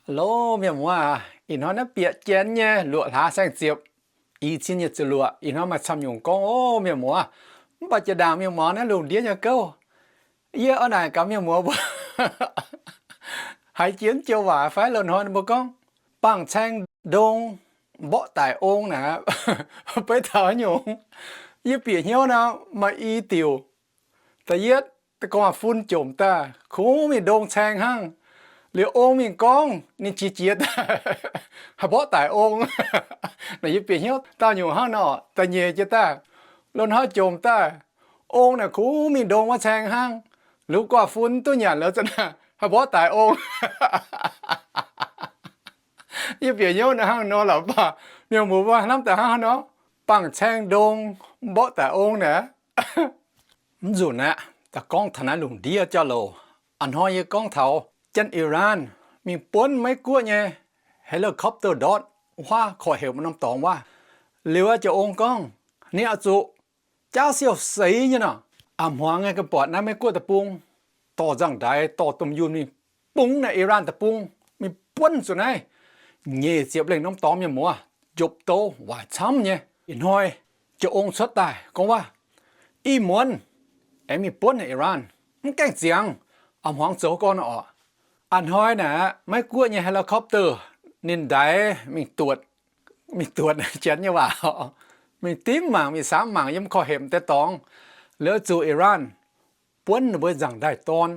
Lo, mienh muoz, ih hnoi naaiv bieqc janx nyei luoqc hlaax saeng-ziepc, i cin nyei ziepc luoqc. Ih hnoi maaih camv nyungc gorngv oc, mienh muoz. Mv baac jiex ndaangc mienh muoz naaiv lungh ndiev nyei gouv, yie oix naaic gaax mienh muoz mbuo haiz jiex mv joux waac fai? Loz-hnoi ninh mbuo gorngv bangc caeng ndong mborqv daic ong naaic, beiv taux nyungc. Yie bieqc hnyouv nor maaih i diuc. Da'yietv, gu'nguaaz-fun jomc daaih, kungx mingh ndong caeng hnangv. Liuz ong mingh gorngv ninh qiex jiez daaih, haih mborqv daic ong. Naaic yie bieqc hnyouv dauh nyungc hnangv nor. Da'nyeic jiex daaih, loz-hnoi jomc daaih, ong naaic kungx mingh ndong wuov caeng hnangv. Liuz gu'nguaaz-fun duqv nyanc liuz za'naaic haih mborqv daic ong. Yie bieqc hnyouv naaiv hnangv nor lorqc, mv baac mienh muoz mbuo hnamv daaih hnangv haaix nor, bangc caeng ndong mborqv daic ong naaic. Mv nzunc aqv, da'gorngv taux naaiv lungh ndiev jauv-louc. A'hnoi yie gorngv taux janx Iran mingh buonv Meiv-Guoqv nyei helicopter ndortv huaav korv-hemx norm dorngx wuov. Liuz aqv, jiex ong gorngv ninh oix zuqc jaauv siou seix nyei nor, a'hmuangx nyei ganh buatc naaiv Meiv-Guoqv deic-bung dorh nzangv-ndaix dorh domh yunh mingh bungx naaiv Iran deic-bung, mingh buonv zuqc naaiv nyeic ziepc lengh norm dorngx, mienh muoz, njopv douz waaic camv nyei. Ih hnoi jiex ong cuotv daaih gorngv wuov, ih muonz aengx mingh buonv naaiv Iran, mv gaengh ziangx, a'hmuangx zoux gorn oc. A'hnoi naaic Meiv-Guoqv nyei helicopter ninh ndaix mingh duotv, mingh duotv janx nyei waac, mingh dimv mangc, mingh samx mangc yiem korv-hemx deix dorngx, liuz zuqc Iran buonv ninh mbuo nzangv-ndaix dorn,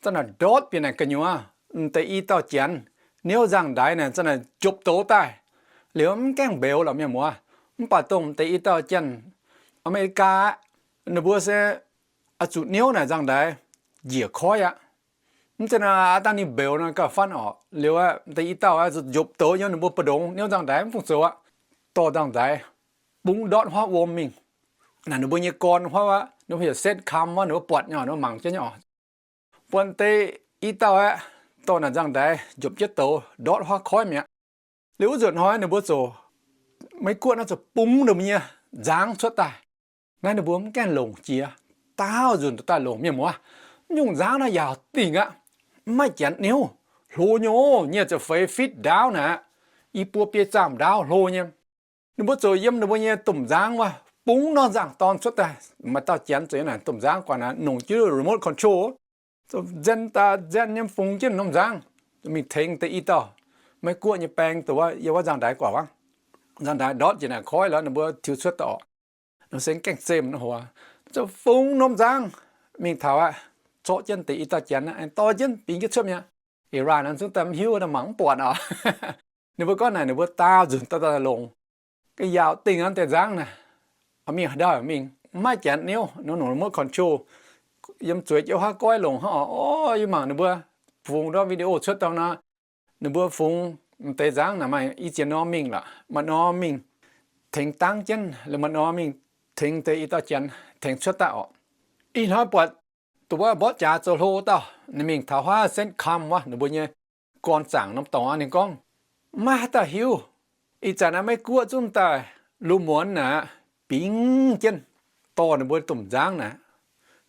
za'naaic ndortv bieqc naaic gu'nyuoz, m'deix i dauh janx niouv nzangv-ndaix naaic za'naaic njopv douz daaih. Liuz mv gaengh mbeux lorqc, mienh muoz. Mv baac dongh m'deix i dauh janx America aqv, ninh mbuo se oix zuqc niouv naaic nzangv-ndaix njiec koiv aqv. Mv zeiz nor, aav dangh ninh mbeux nor gauh faanv oc. Liuz aqv, m'deix i dauh aqv, njopv douz yiem ninh mbuo mbu'ndongx niouv nzangv-ndaix mv fungc zoux aqv, dorh nzangv-ndaix bungx ndortv huaav wuom mingh. Naaic ninh mbuo nyei gorn huaav aqv, ninh mbuo heuc CENTCOM wuov, ninh mbuo buatc nyei, ninh mbuo mangc jienv nyei oc. Buatc m'deix i dauh aqv, dorh naaic nzangv-ndaix njopv jienv douz ndortv huaav koiv mi'aqv. Liuz wuov nzunc hnoi ninh mbuo ziouc, Meiv-Guoqv naaiv ziouc bungx ninh mbuo nyei nzangv cuotv daaih. Naaiv ninh mbuo mv gaengh longc jiex, daauh nzunc daaih longc, mienh muoz. Mv nyungc nzangv naaiv yaauc dingc aqv, mv maaih janx niouv, hlo nyei, nyic ziepc feix feet ndaauv naaic, i buo biei zaamh ndaauv hlo nyei. Ninh mbuo ziouc yiem ninh mbuo nyei domh nzangv wuov bungx norm nzangv-dorn cuotv daaih. Maaih dauh janx ziouc yiem naaic domh nzangv guangc naaic nongc jienv remote control, ziouc nzen daaih nzen nyei fungx jienv norm nzangv mingh tengx deix i dauh Meiv-Guoqv nyei baeng dongh wuov yiem wuov nzangv-ndaix guangc aqv. Nzangv-ndaix ndortv njiec naaic koiv lorz ninh mbuo tiux cuotv daaih oc. Nor se gaengh zemh nor hoc, ziouc fungx norm nzangv mingh taux aqv, zorqv jienv deix i dauh janx aengx dorh jienv bingx jienv cuotv mi'aqv. Iran aengx zungv daaih mv hiuv, mangc mv buatc oc. Ninh mbuo gorngv naaic ninh mbuo daauh nzunc daaih daaih longc, ga'yaauc dingh aqv deix nzangv naaic. Mingh haaix ndau mingh, mv maaih janx niouv, nor nongc remote control yiem zueiz jienv huaav goiv longc hnangv oc. Orv, yie mangc ninh mbuo fungx ndortv video cuotv daaih nor, ninh mbuo fungx m'deix nzangv naaic maaih i ziex norm mingh lorqc, maaih norm mingh tengx dangv jienv, liuz maaih norm mingh tengx deix i dauh janx tengx cuotv daaih oc. Ih hnoi buatc dongh wuov mborqv jaax zoux hlo dauh, ninh mingh taux huaav CENTCOM wuov, ninh mbuo nyei gorn zaangc norm dorngx aqv, ninh gorngv, maiv haaix dauh hiuv. Ih zanc naaiv Meiv-Guoqv zungv daaih lungh muonz naaic bingx jienv dorh ninh mbuo domh nzangv naaic,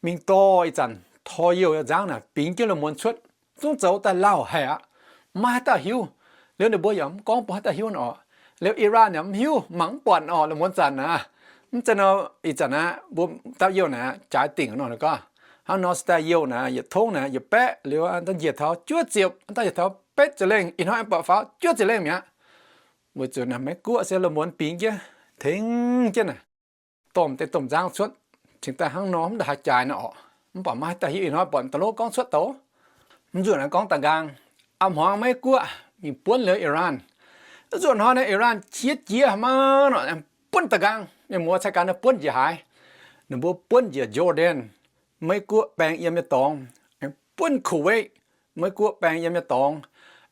mingh dorh ih zanc tor youh nzangv naaic bingx jienv lungh muonz cuotv, zungv zoux daaih lauh haic aqv. Maiv haaix dauh hiuv. Liuz ninh mbuo yaac mv gorngv bun haaix dauh hiuv nor oc. Liuz Iran yaac mv hiuv, mangc mv buatc oc, lungh muonz zanc naaic. Mv zeiz nor, ih zanc naaic mbuo dauh youh naaic jaaix dingc nor, ninh gorngv hnangv nor se daaih youh naaic yietc tongv naaic yietc baeqv, liuz daaih njiec taux juov ziepc, daaih njiec taux betv ziepc lengh, ih hnoi aengx buatc faaux juov ziepc lengh mi'aqv. Weic zuqc naaic Meiv-Guoqv se lungh muonz bingx jienv, tengx jienv naaic, dorh deix domh nzangv cuotv, cingx daaih hnangv nor mv daaih haih jaaix nor oc. Mv baac maiv haaix dauh hiuv ih hnoi buatc da'lov gorngv cuotv douz. Mv nzunc naaiv gorngv da'nqaang, a'hmuangx Meiv-Guoqv mingh buonv liuz Iran. Mv nzunc hnoi naaiv Iran qiex jiez haic maah nor, buonv da'nqaang, mienh muoz, cai gaax naaiv buonv njiec haaix. Ninh mbuo buonv njiec Jordan, Meiv-Guoqv baeng yiem nyei dorngx, aengx buonv Kuwait, Meiv-Guoqv baeng yiem nyei dorngx,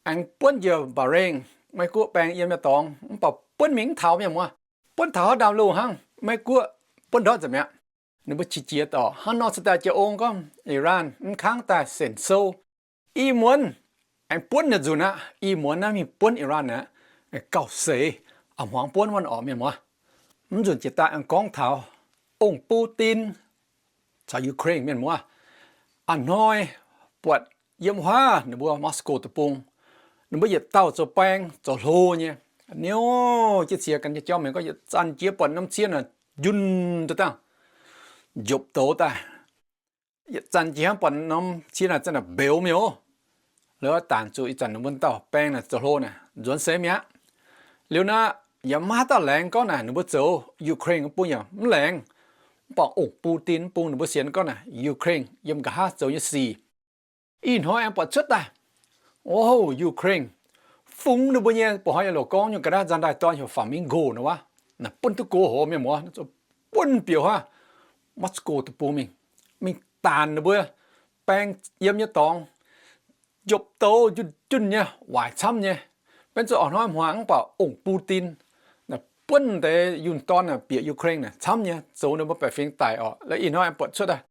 aengx buonv njiec Bahrain, Meiv-Guoqv baeng yiem nyei dorngx, mv baac buonv mingh mv taux, mienh muoz. Buonv taux haaix ndaamv-lungh hnangv, Meiv-Guoqv buonv ndortv nzengc mi'aqv. Ninh mbuo qiex jiez dorh hnangv nor, cingx daaih jiex ong gorngv Iran mv kangv daaih sen sou. Ih muonz aengx buonv naaic nzunc aqv. Ih muonz naaiv mingh buonv Iran aqv. Gauh seix, a'hmuangx buonv wuov oc, mienh muoz. Mv nzunc jiex daaih aengx gorngv taux ong Putin caux Ukraine, mienh muoz. A'hnoi buatc yiem huaav ninh mbuo Moscow deic-bung, Ninh mbuo yietc dauh zoux baeng zoux hlo nyei. Niouv jienv ciex ganh nyei jauv mienh gorngv yietc zanc jiex buatc norm cien naaic njunh daaih dangh, njopv douz daaih. Yietc zanc jiex hnangv buatc norm cien naaic zanc naaic mbeux mi'aqv. Liuz daanh zuqc ih zanc ninh mbuo dauh baeng naaic zoux hlo naaic nzuonx seix mi'aqv. Liuz naaic yaac maiv dauh laengz gorngv naaic ninh mbuo zoux Ukraine bung yaac mv laengz. Mv baac ong Putin bung ninh mbuo sienx gorngv naaic Ukraine yiem nqa'haav zoux nyei sic. Ih hnoi aengx buatc cuotv daaih, o, Ukraine fungx ninh mbuo nyei, mbuo hnoi yaac loc gorngv nyungc ga'naaiv nzangc-ndaaih dorn heuc Flamingo nor wuov, naaic buonv duqv go hoz mienh muoz, buonv bieqc huaav Moscow deic-bung mingh, mingh daanc ninh mbuo baeng yiem nyei dorngx, njopv douz njunh njunh nyei, waaic camv nyei. Benx zuqc ih hnoi hmuangx mv baac ong Putin naaic buonv deix yunh dorn naaic bieqc Ukraine naaic camv nyei, zoux ninh mbuo baeqc fingx daic orqc. Laaix ih hnoi aengx buatc cuotv daaih,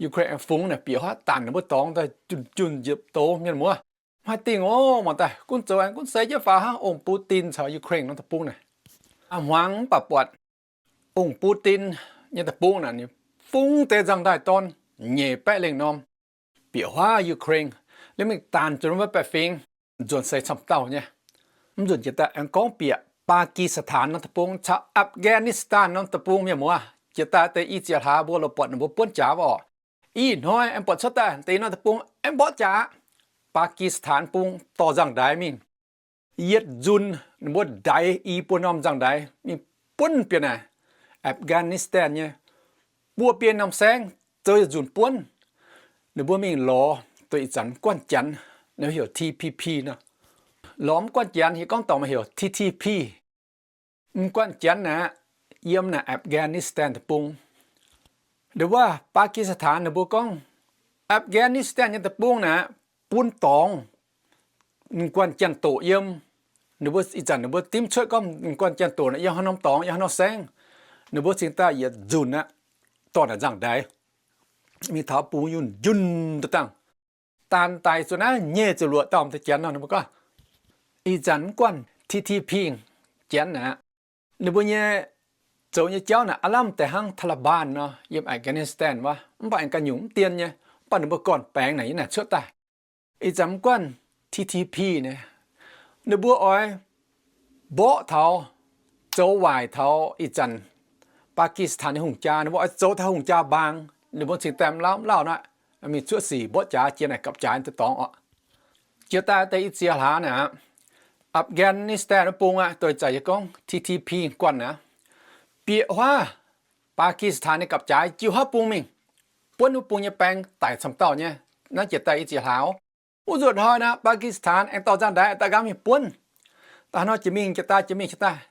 Ukraine aengx fungx naaic bieqc huaav daanc ninh mbuo dorngx daaih njunh njunh njiepc douz mienh muoz. Maiv dingh oc, mangc daaih gunv zoux aengx gunv seix jienv faaux hnangv ong Putin caux Ukraine norm deic-bung naaic. A'hmuangx mv baac buatc ong Putin nyei deic-bung naaic ninh fungx deix nzangc-ndaaih dorn nyeic baeqv lengh norm bieqc huaav Ukraine, liuz mingh daanc zuqc ninh mbuo baeqc fingx, nzuonx seix camv dauh nyei. Mv nzunc jiex daaih aengx gorngv bieqc Pakistan norm deic-bung caux Afghanistan norm deic-bung mienh muoz. Jiex daaih deix i ziex hlaax mbuo loz buatc ninh mbuo buonv jaax wuov orqc. Ih hnoi aengx buatc cuotv daaih deix norm deic-bung aengx mborqv jaax aqv. Pakistan bung dorh nzangc-ndaix mingh yietc nzunc ninh mbuo ndaix i buo norm nzangc-ndaix mingh buonv bieqc naaic Afghanistan nyei buo biei norm saengv, zoux yietc nzunc buonv. Ninh mbuo mingh lorz dongh ih zanc mv guanh janx, ninh heuc T P P nor. Lorz mv guanh janx, hieh gorngv dorngc maaih heuc T T P. Mv guanh janx naaic, yiem naaic Afghanistan deic-bung. Ndongc wuov Pakistan ninh mbuo gorngv, Afghanistan nyei deic-bung naaic, bun dorngx mv guanh janx-doqc yiem. Ninh mbuo ih zanc ninh mbuo dimv cuotv gorngv mv guanh janx-doqc naaic yiem haaix norm dorngx, yiem haaix norm saengv. Ninh mbuo cingx daaih yietc nzunc aqv, dorh naaic nzangc-ndaix mingh taux bungx yunh njunh daaih dangh, daanh daic zuqc naaiv nyeic ziepc luoqc dauh m'deix janx nor. Ninh mbuo gorngv ih zanc mv guanh T T P janx naaic, ninh mbuo nyei zoux nyei jauv naaic aav lamh deix hnangv Taliban nor yiem Afghanistan wuov, mv baac aengx ganh nyungc mv dien nyei. Mv baac ninh mbuo gorn-baengx naaic yiem naaic cuotv daaih. Ih zanc mv guanh T T P naaic, ninh mbuo oix mborqv taux, zoux waaic taux ih zanc Pakistan nyei hungh jaa. Ninh mbuo oix zoux taux hungh jaa mbaang, ninh mbuo cingx daaih mv lauh mv lauh naaic mingh cuotv sic mborqv jaax jiex naaic gapv-jaaix deix dorngx orqc. Jiex daaih deix i ziex hlaax naaic aqv, Afghanistan wuov bung aqv, doix-zac yie gorngv T T P guanh aqv, bieqc huaav Pakistan nyei gapv-jaaix jiu haav bung mingh, buonv wuov bung nyei baeng daic camv dauh nyei. Naaiv jiex daaih i ziex hlaax. Wuov nzuonx hnoi naaic Pakistan aengx dorh nzangc-ndaix daaih nqaang mingh buonv. Daaih hnoi jiex mingh jiex daaih, jiex mingh jiex daaih.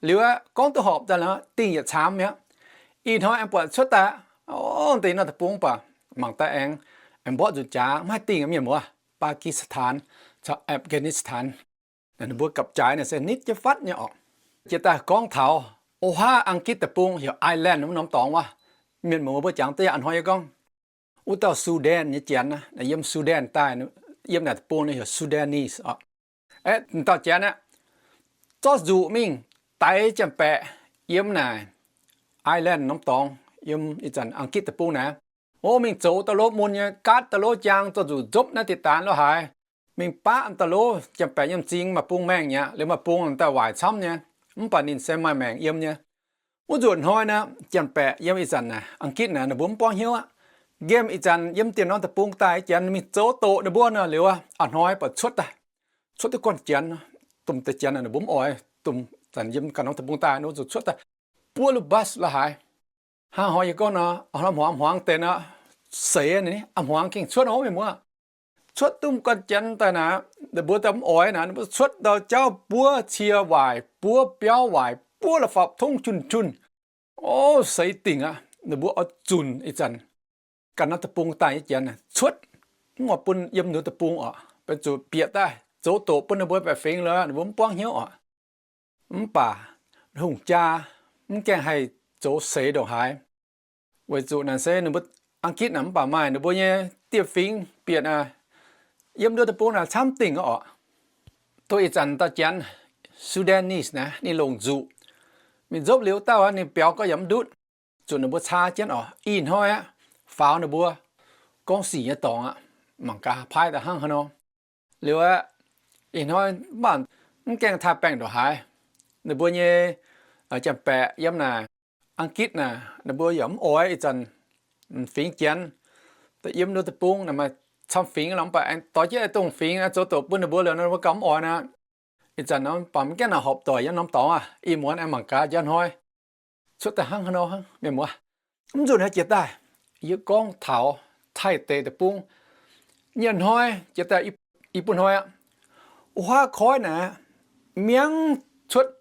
Liuz aqv, gorngv duqv horpc daaih liuz, dingh yietc caamx mi'aqv. Ih hnoi aengx buatc cuotv daaih, o, deix norm deic-bung baac mangc daaih aengx, aengx mborqv nzunc jaax maiv dingh mienh muoz. Pakistan caux Afghanistan, ninh mbuo gapv-jaaix naaic se nitv jienv fatv nyei orqc. Jiex daaih gorngv taux o huaav A'gitv deic-bung heuc Ireland wuov norm dorngx wuov, mienh muoz mbuo jangx deix a'hnoi yie gorngv, wuov dauh Sudan nyei janx, yiem Sudan daaih, yiem naaic deic-bung ninh heuc Sudanese orqc. Aeqv, dauh janx aqv, zorqv nzuqc mingh daix janx-baeqc yiem naaic Ireland norm dorngx, yiem ih zanc A'gitv deic-bung naaic. O, mingh zoux da'lov mun nyei, gaatv da'lov jaang, zorqv nzuqc nzopv naaiv diqc daanx lo haaix, mingh baqv da'lov janx-baeqc yiem m'zing, maaih bung maengh nyei aqv. Liuz maaih bung daaih waaic camv nyei, mv baac ninh se maaih maengc yiem nyei. Wuov nzuonx hnoi naaic, janx-baeqc yiem ih zanc naaic A'gitv naaic ninh mbuo mv borngv hnyouv aqv. Nqemh ih zanc yiem dieh norm deic-bung daaih janx mingh zoux doqc ninh mbuo nor. Liuz aqv, a'hnoi buatc cuotv daaih, cuotv duqv guanh janx, domh deix janx ninh mbuo mv oix, domh zanc yiem ganh norm deic-bung daaih ninh mbuo zuqc cuotv daaih buov lu bus lo haaix. Hnangv hnoi yie gorngv nor, hnoi hmuangx hmuangx deix nor, seix a'hmuangx gengh cuotv hov mienh muoz. Cuotv duqv guanh janx daaih naaic, ninh mbuo daaih mv oix naaic, ninh mbuo cuotv ndau jauv buov cie waaic, buov biauv waaic, buov la'fapv tongv junh junh. O, seix dingc aqv. Ninh mbuo oix zunc ih zanc ganh norm deic-bung daaih nyei janx cuotv, mv oix bun yiem ninh mbuo deic-bung orqc. Benx zuqc bieqc daaih zoux doqc bun ninh mbuo baeqc fingx lo ninh mbuo mv buangv hnyouv orqc. Mv baac hungh jaa mv gaengh haih zoux seix ndongc haaix. Weic zuqc naaic se ninh mbuo A'gitv naaic mv baac maaih ninh mbuo nyei dieh fingx bieqc naaic, yiem ninh mbuo deic-bung naaic camv dingc orqc. Dongh ih zanc dauh janx Sudanese naaic ninh longc nzuqc mingh nzopv liuz dauh aqv, ninh biaux gorqv yaac mv ndutv, zuqc ninh mbuo caa jienv orqc. Ih hnoi aqv, faaux ninh mbuo gorngv sic nyei dorngx aqv, mangc gaax paaiv daaih hnangv haaix nor. Liuz aqv, Ih hnoi mv baac mv gaengh taaih baengh ndongc haaix, ninh mbuo nyei janx-baeqc yiem naaic Ang^gitv naaic, ninh mbuo yaac mv oix ih zanc fingx Janx daaih yiem ninh mbuo deic-bung. Maaih camv fingx lorqc, mv baac aengx doix jienv dongh fingx zoux doqc bun ninh mbuo liuz nor, ninh mbuo gauh mv oix nor. Ih zanc nor baac mv gaengh naaic horpc doic yiem norm dorngx aqv. Ih muonz aengx mangc gaax njang hnoi cuotv daaih hnangv haaix nor hnangv, mienh muoz. Mv nzunc naaiv jiex daaih yie gorngv taux Taiv deic-bung nyei hnoi jiex daaih i buo hnoi aqv. Wuov huaav koiv naaic miangv cuotv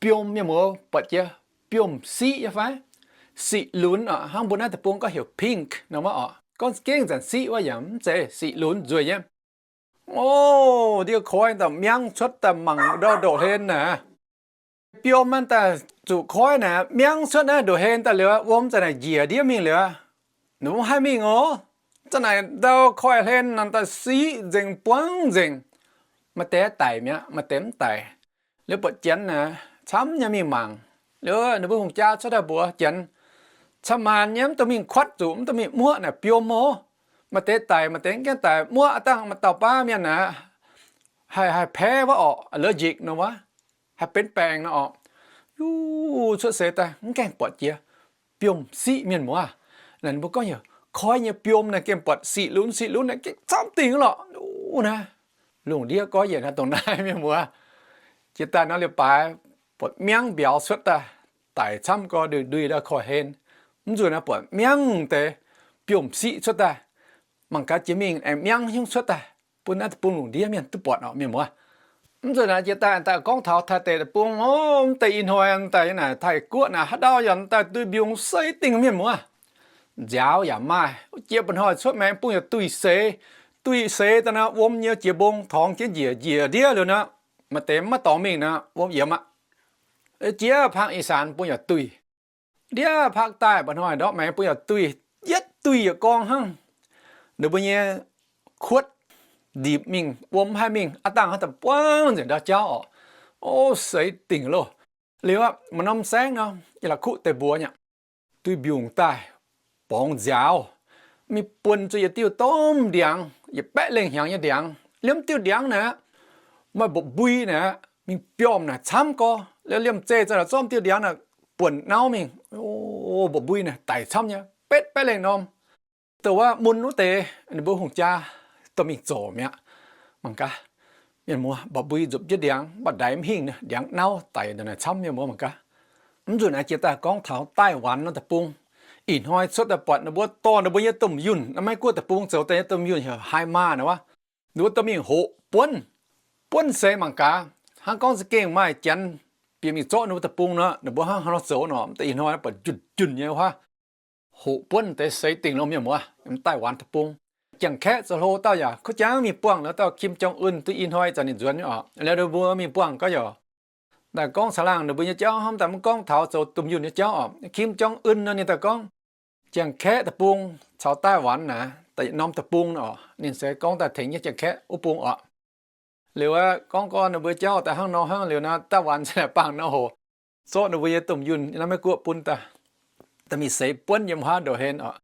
biomv, mienh muoz, buatc jiex biomv siqv nyei fai siqv lunx oc. Hnangv mbuo naaiv deic-bung gorngv heuc pink nor wuov oc. Gorngv za'gengh zanc siqv wuov yaac mv zeiz, siqv lunx nzueic nyei. O, ndie koiv daaih miangv cuotv daaih mangc ndau ndoqc hlen naaic. Biomv naaiv daaih zuqc koiv naaic miangv cuotv naaiv ndoqc hlen daaih liuz, wuom zanc naaic njiec ndiev mingh liuz, ninh mbuo mv haih mingh oc. Zanc naaic ndau koiv hlen naaic daaih siqv nzengc, buangv nzengc, maaih deix daic mi'aqv, maaih deix mv daic. Liuz buatc Janx naaic camv nyei mingh mangc. Liuz ninh mbuo hungh jaa cuotv daaih mbuox Janx, camv maanc nyei mv dungx mingh kuotv zuqc, mv dungx mingh muoqv naaic biomv oc. Maaih deix daic, maaih deix mv gaengh daic. Muoqv aqv dangh maaih dauh baav mienh naaic haih, haih paev wuov orqc, allergic nor wuov, haih benx baengc nor orqc. Yuv, cuotv seix daaih mv gaengh buatc jiex biomv siqv, mienh muoz. Naaic ninh mbuo gorngv heuc koiv nyei biomv naaic gengh buatc siqv lunx, siqv lunx naaic gengh camv dingc lorqc. Naaiv lungh ndiev goiv yienc naaiv dongh naaiv, mienh muoz. Jiex daaih nor liuz baaix buatc miangv mbiauz cuotv daaih, daic camv gorx, ndui-ndui ndau koiv hlen. Mv nzunc naaiv buatc miangv deix biomv siqv cuotv daaih. Mangc gaax jiex mingh aengx miangv hnyouv cuotv daaih bun naaiv deic-bung lungh ndiev mienh duqv buatc orqc, mienh muoz. Mv nzunc naaiv jiex daaih, daaih gorngv taux Taiv deic-bung oc. Mv deix ih hnoi daaih naaic Taiv guoqv naaic haaix ndau yaac daaih duih mbiungc seix dingc, mienh muoz. Nziaaux yaac maaih, jiex mba'hnoi cuotv maengx bung yaac duih seix. Duih seix daaih naaic wuom nyei jiex mbong torngx jienv njiec njiec ndiev liuz naaic, maaih deix maiv dorngx mingh naaic wuom yiemx aqv. Jiex ภาคอีสาน bung yaac duih. Ndiev ภาคใต้ mba'hnoi ndortv maengx bung yaac duih. Yietv duih yietc gorngv hnangv. Ninh mbuo nyei kuotv ndipc mingh, wuom mv haih mingh, aav dangh hnangv daaih buangv nzengc ndau jauv orqc. O, seix dingc loh. Liuz aqv, maaih norm saengv nor, yietc la'kuqv deix mbuox nyei, duih mbiungc daaih borngz nziaaux, mingh buonc zuqc yietc diuh domh ndiangx, yietc baeqv lengh hnyangx nyei ndiangx. Liemh diuh ndiangx naaic, maaih mba'mbui naaic mingh biomv naaic camv gorx. Liuz liemh zeih za'naaic zorqv diuh ndiangx naaic buonc nauv mingh, o, mba'mbui naaic daic camv nyei, betv baeqv lengh norm. Dongh wuov mun wuov deix ninh mbuo hungh jaa dorh mingh zorc mi'aqv. Mangc gaax, mienh muoz, mba'mbui nzupc jienv ndiangx, mv baac ndaix mv hingh, ndiangx nauv daic ndongc naaic camv, mienh muoz, mangc gaax. Mv nzunc naaiv jiex daaih gorngv taux Taiv-Wanc naaiv deic-bung. Ih hnoi cuotv daaih buatc ninh mbuo dorh ninh mbuo nyei domh yunh, naaiv Meiv-Guoqv deic-bung zoux daaih nyei domh yunh heuc Haaix Maah naaic wuov, ninh mbuo dorh mingh hoqc buonv. Buonv seix mangc gaax, hnangv gorngv za'gengh maaih Janx bieqc mingh zorqv ninh mbuo deic-bung nor, ninh mbuo hnangv haaix nor zoux nor. Ih hnoi buatc njunh njunh nyei wuov, hoqc buonv deix seix dingc loh, mienh muoz. Yiem Taiv-Wanc deic-bung, Janx-Kaeqv zoux hlo dauh yaac kuv jangv mingh buangh, lorz dauh Kim Jong-un duqv ih hnoi ih zanc ninh nzuonx nyei orqc. Liuz ninh mbuo mingh buangh gorngv yaac daaih gorngv caangh laangh ninh mbuo nyei jauv hnangv, daaih mv gorngv taux zoux domh yunh nyei jauv orqc. Kim Jong-un nor ninh daaih gorngv Janx-Kaeqv deic-bung caux Taiv-Wanc naaic daaih yietc norm deic-bung orqc. Ninh se gorngv daaih tengx nyei Janx-Kaeqv wuov bung orqc. Liuz aeqv, gorngv gorngv ninh mbuo jauv daaih hnangv nor hnangv liuz nor, Taiv-Wanc se baamh nor hoc zorqv ninh mbuo nyei domh yunh naaiv Meiv-Guoqv bun daaih, daaih mingh seix buonv yiem wuov ndoqv hlen orqc.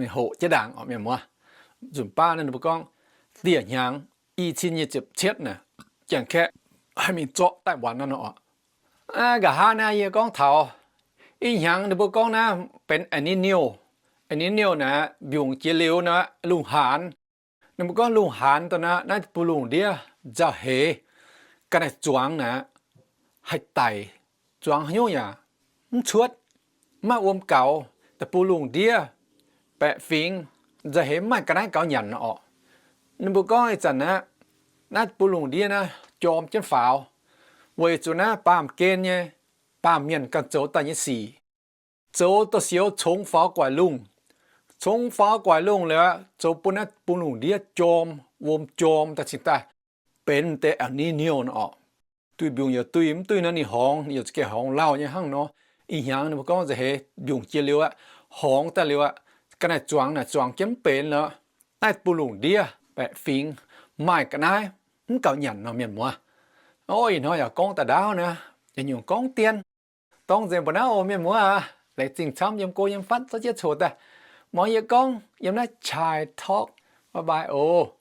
Mingh hoqc jienv ndaangc orqc, mienh muoz. Nzunc baav naaiv ninh mbuo gorngv dieh hnyangx i cin nyic ziepc cietv naaic, Janx-Kaeqv haih mingh zorqv Taiv-Wanc naaiv nor orqc. Aa, nqa'haav naaiv yie gorngv taux ih hnyangx ninh mbuo gorngv naaiv benx El Niño. El Niño naaic mbiungc jiex liuz naaic lungh haanz. Ninh mbuo gorngv lungh haanz daaih naaiv, naaiv deic-bung lungh ndiev nzauh heix, ga'naaiv zuangx naaic haih daic, zuangx haaix nyungc yaac mv cuotv, mv maaih wuom gaux. Deic-bung lungh ndiev baeqc fingx nzauh heix mv maaih ga'naaiv gaux nyanc nor orqc. Ninh mbuo gorngv ih zanc naaiv, naaiv deic-bung lungh ndiev naaiv jorm jienv faaux, weic zuqc naaiv baamh gen nyei, baamh mienh ganh zoux daaih nyei sic. Zoux da'siux congx faaux guaix lungh. Congx faaux guaix lungh liuz, zoux bun naaiv deic-bung lungh ndiev jorm, wuom jorm daaih cingx daaih benx deix El Niño nor orqc. Duih mbiungc yaac duih mv duih nor ninh horngz, ninh yaac za'gengh horngz lauh nyei hnangv nor. Ih hnyangx ninh mbuo gorngv nzauh heix mbiungc jiex liuz aqv, horngz daaih liuz aqv, ga'naaiv zuangx naaic zuangx jienv mv benx lorqc. Naaiv deic-bung lungh ndiev baeqc fingx maaih ga'naaiv mv gaux nyanc nor, mienh muoz. O, ih hnoi yaac gorngv daaih ndaauv naaiv, yaac nyungc gorngv dien. Dorng nzengc mbuo naaiv oc, mienh muoz aac. Laengz zingh camv yiem go yiem fatv zorqv jienv coc daaih. Muangx yie gorngv yiem naaiv Chai Talk. Bye bye oc.